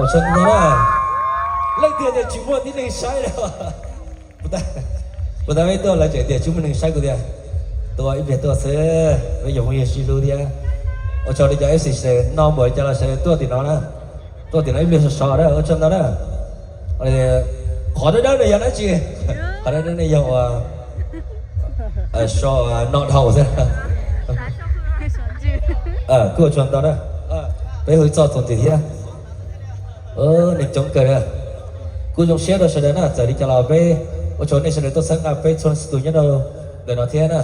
Tso no na, leej twg tias tsis muaj tib neeg saib li. Puas tas peb tuaj lawv tseem tias tsis muaj neeg saib kuv tias, tuaj ib pliag tuaj xwb, peb yog phooj ywg sib hlub thiab. Ua tsaug li cov F C sawv daws no npaum li cas los sawv daws tuaj tim no na, tuaj tim no ib pliag so so na, ua tsaug ntau na. Qhov dawb dawb no yog dab tsi? Qhov dawb dawb no yog ua so no dhau xwb. Kuj ua tsaug ntau na, peb hu txoj txuas ntxiv thiab. Neeg coob kawg na. Kuj zoo siab rau sawv daws na, txawm li cas los peb ua tsaug nej sawv daws tuaj txhawb nqa peb txhua leej txhua tus nyob rau ntawm no thiab na.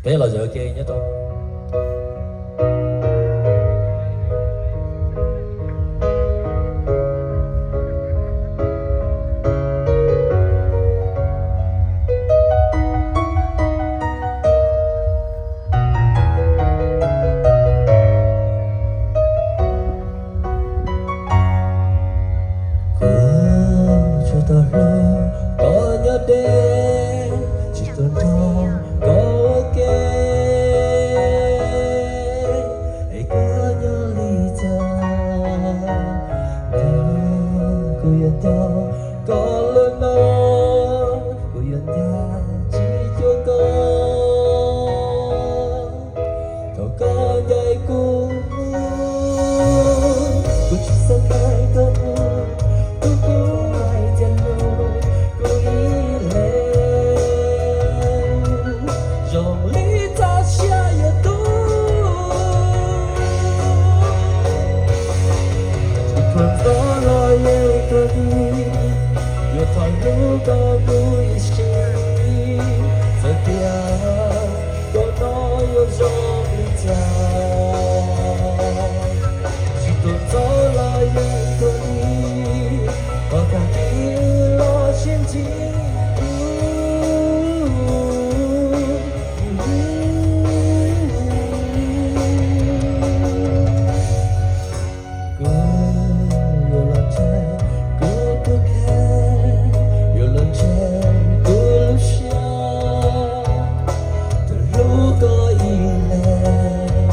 Peb los zaum ua ke nyob rau Kuv tsuas tau hlub koj nyob deb, tsis tau nrog koj ua ke. Es koj nyob li cas, kuv yuav nco koj lub no, kuv yuav nco tsis cuag koj. Thaum koj ncaim kuv mus, kuv tsis xav ncaim koj mus, kuv kuj hais tias hlub kuv ib leeg. Zoo li txoj sia yuav tu, tsis tau ntxov los yeej tuag li. Yuav thov hlub koj mus ib sim, txawm tias koj no yuav zoo li cas, tsis tau ntxov los yeej tuag li. Thov tag kis los sib ntsib kuv. Kuv yuav los ntseeg kuv tus kheej, yuav los ntseeg kuv lub siab, thaum hlub koj ib leeg.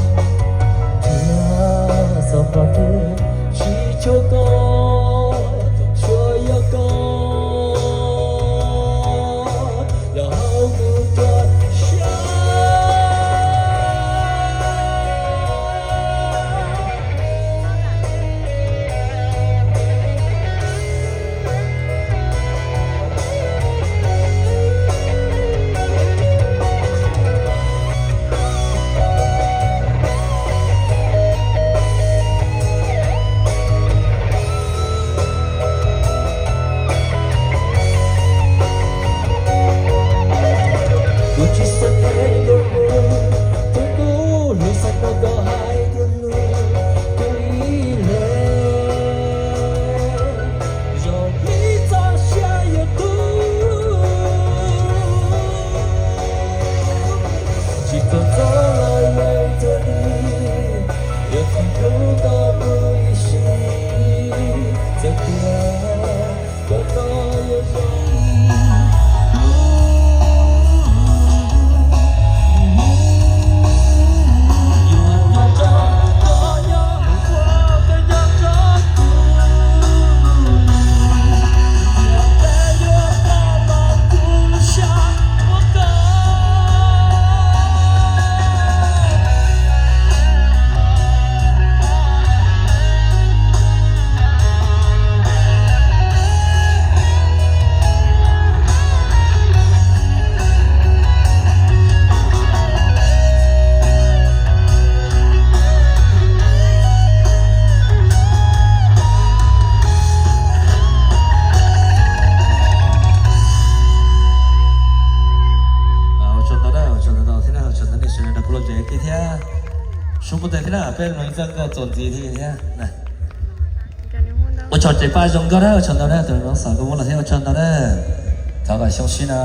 Nrhiav txoj hmoov twg tsis tshuav koj, tsuas yog koj los haum kuv txoj sia. Kuv tsis xav ncaim koj mus, thiab kuv hlub xav hnov koj hais tias hlub kuv ib leeg. Zoo li txoj sia yuav tu, tsis tau ntxov los yeej tuag li. Yuav thov hlub koj mus ib sim, txawm tias koj no yuav zoo. Ua tsaug ntau na, ua tsaug ntau thiab na, ua tsaug ntau nej sawv daws rau kuv los tsev kiag thiab. Sub npua tes thiab na, peb los ib txoj nkauj txuas ntxiv thiab thiab. Ua tsaug tsev paj zoo nkauj na, ua tsaug ntau na, tus no xav koj muab los thiab ua tsaug ntau na. Thov kom xyoo sib no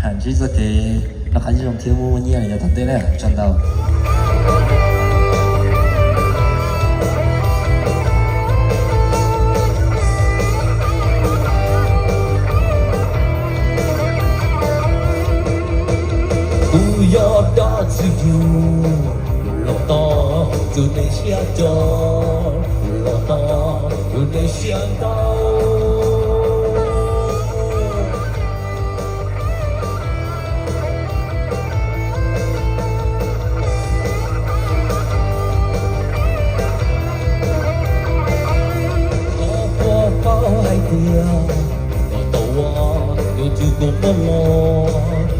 ham ntsib txoj kev noj qab nyob zoo thiab muaj muaj nyiaj yav tom ntej na, ua tsaug ntau. Kuv yog dab tsi yus los tau. Tus neeg siab cog los tau, tus neeg siab ntau. Koj puas paub hais tias koj tau ua lub twg koj muaj los,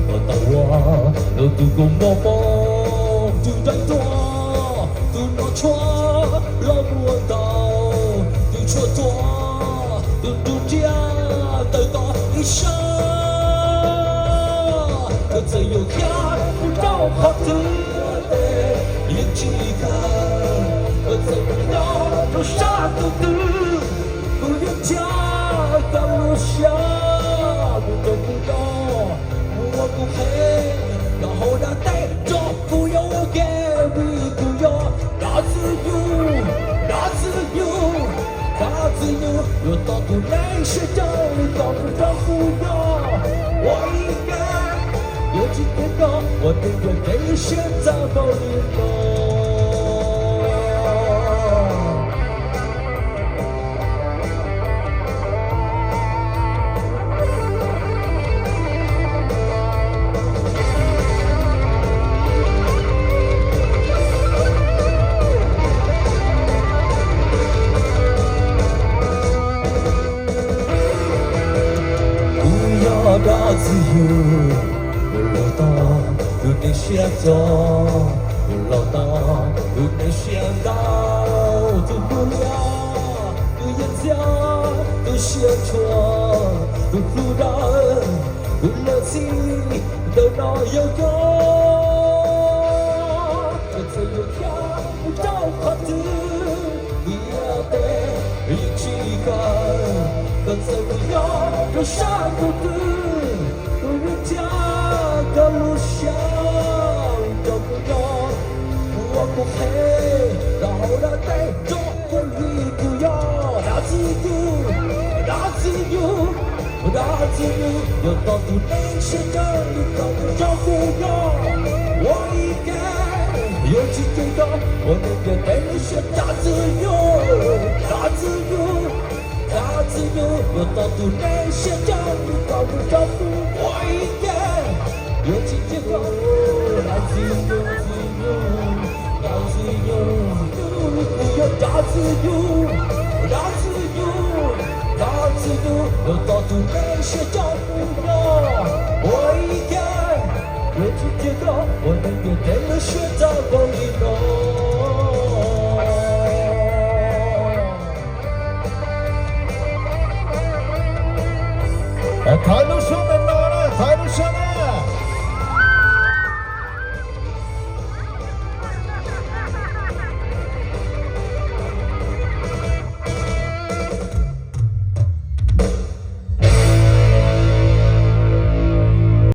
koj tau ua lub twg koj muaj poob, tus daim tuaj, tus no tshuaj los muaj ntau, tus tshuaj tuaj, tus nruj nriab tawm tom ib sab. Koj txawm yuav khiav mus rau qhov twg los yeej tsis kawg, koj txawm mus nyob rau sab tus twg, kuv yuav nrhiav koj lub siab mus rau kuv nyob, mus ua kuv qhev los hauv dab teb, rau kuv yuav ua ke, vim kuv yog dab Ntxwg Nyoog, dab Ntxwg Nyoog, dab Ntxwg Nyoog yuav tau tus neeg siab cog li koj mus nrog kuv nyob ua ib ke. Yuav tsis cia koj ua neeg ntiaj teb lub siab txaj npaum li no. Kuv yog dab Ntxwg Nyoog, los tau tus neeg siab cog, los tau tus neeg siab ntau, tus hlub liab, tus yeej txhiab, tus siab tshua, tus hlub dawb, tus leej txiv ntawm no yog koj. Koj txawm yuav khiav mus rau qhov twg, tus ntiaj teb yeej tsis kawg, koj txawm mus nyob rau sab tus twg, kuv yuav nrhiav koj lub siab rau kuv nyob, mus ua kuv qhev los hauv dab teb, rau kuv vim kuv yog dab Ntxwg Nyoog, dab Ntxwg Nyoog, dab Ntxwg Nyoog yuav tau tus neeg siab cog li koj mus nrog kuv nyob ua ib ke. Yuav tsis cia koj ua neeg ntiaj teb lub siab, dab Ntxwg Nyoog, dab Ntxwg Nyoog, dab Ntxwg Nyoog yuav tau tus neeg siab cog li koj mus nrog kuv ua ib ke. Yuav tsis cia koj, dab Ntxwg Nyoog, Ntxwg Nyoog, dab Ntxwg Nyoog, kuv yog dab Ntxwg Nyoog, dab Ntxwg Nyoog, dab Ntxwg Nyoog yuav tau tus neeg siab cog mus nrog kuv ua ib ke. Yuav tsis cia koj ua neeg ntiaj teb lub siab txaj npaum li no. Thov